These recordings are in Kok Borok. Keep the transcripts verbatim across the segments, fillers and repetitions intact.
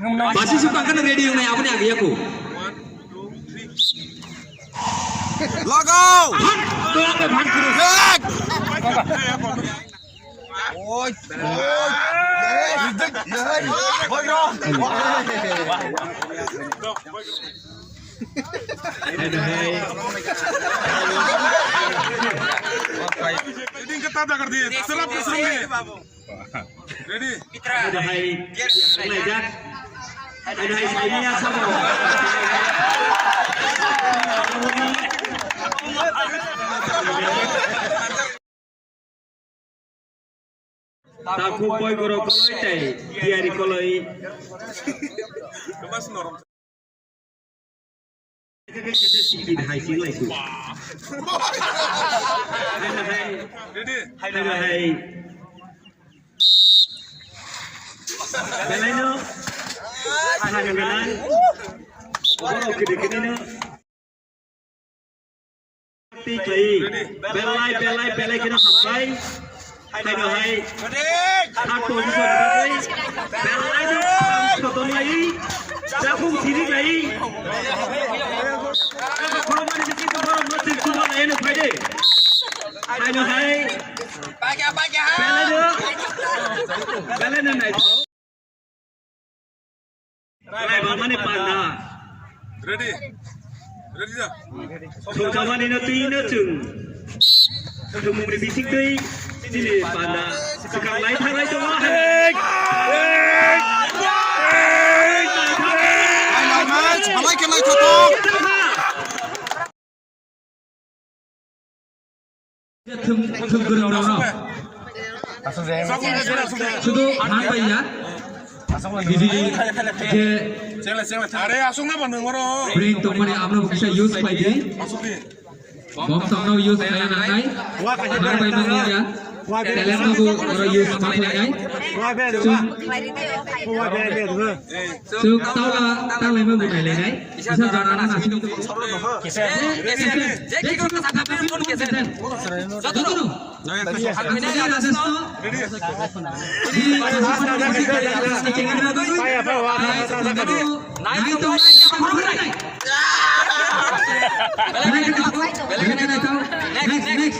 Basi suka kana ready yang nai aboni agi aku. Lagao. Han, to apa han kuru. Hek. Oi, oi. Yes, yes. Boy, bro. Ini kita ada kerja. Serap, serap. Ready? Ada hai. Ada hai. Ada hai, saya ni asal. Takhuk boi borok koloi tai tiyari koloi. Hai, hai. Hai, hai. Belai no. Hai, hai, belai. Borok kiri kiri no. Belai, belai, belai keno hambai. Hai no hai. Third position belai. Belai no, sotonglai. Chakung thiri lai. Khorokmani sisi khorok no sisi no lai no phaide. Hai no hai. Belai no. Belai no nai. Rai ba mani panda. Ready? Ready da? Songkamani no twi no chung. Tumungni bising twi chini panda. Swkang lai thalai tongo. Hai, hai, hai. Hai, lai mas, malai khe lai thothok. Thwng, thwng kwrwng rok no. Sudu han bai ya. Bidi je. Are aswk na ba nwng oro. Brain tongmani abno kisa use khlai di. Bom tongno use khlai nangnai. Han bai mani ya. Talent no bo oro use ma khlai nai. Chwng, chwng taula, taula ma bo nai lai nai. Kisa jana na nasi. Kisa. Next, next.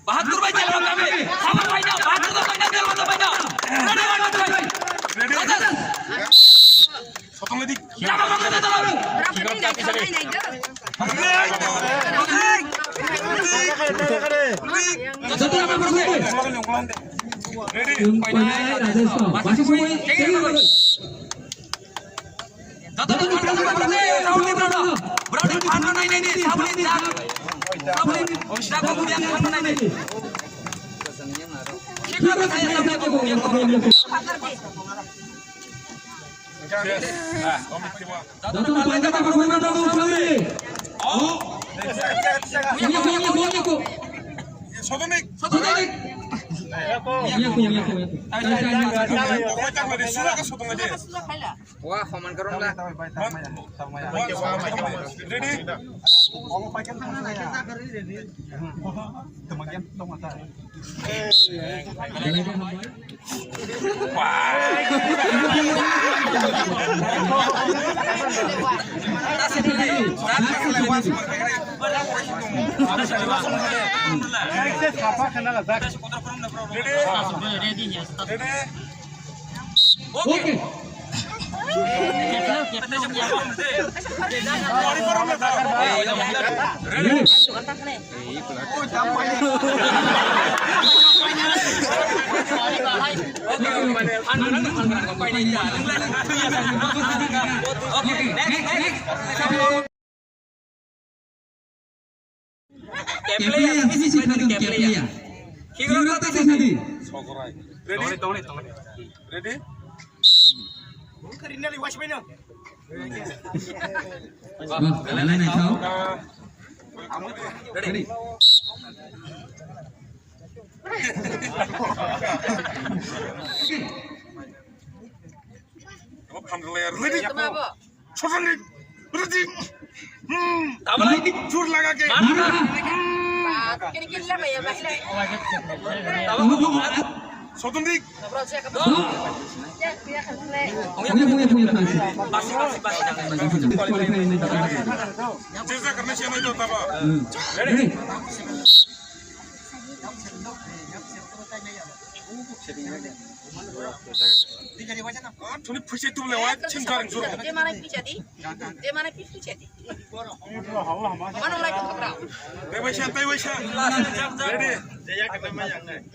Bahadur bhai, jalan kami. Sabar bhai, na. Bahadur bhai, na. Jalan bhai, na. Ready, ready, ready. Sotong ledik. Jalan bhai, na. Ready. Masih semua. Brownie, brownie, brownie. Brownie, brownie, brownie. Brownie, brownie, brownie. Brownie, brownie, brownie. Brownie, brownie, brownie. Brownie, brownie, brownie. Sodomik. Sodomik. Sodomik. Wah, homan karom la. Ready? Ready? Ready? Okay. Keplaya, sisi sisi kadu keplaya. Kigro ta sisi. Ready? Ready? Bah, lalai nai thau. Ready? Ready? Sosoni, ready. Hmm. Tabla. Jur laga ke. Mara. Hmm. Kiri kiri la bhaiya, bhaiya. Sotun dik. Oya, oya, oya, oya, oya. Qualify ini. Jesa karena siapa itu, apa? Hmm. Ready? Ready? Ah, tuni phuisai tu le, wai, chim karing suru. Te mana pisa di? Te mana pisa di? Mana mulai tu kau? Te wai sian, te wai sian. Ready?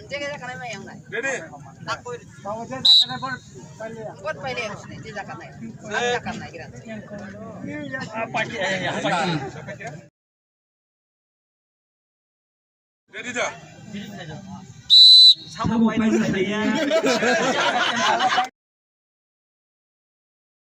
Jaga jaga nai mai yang nai. Ready? Tak koi. Kot paile, te jaga nai. Jaga nai kira. Ready da? Sabo paile.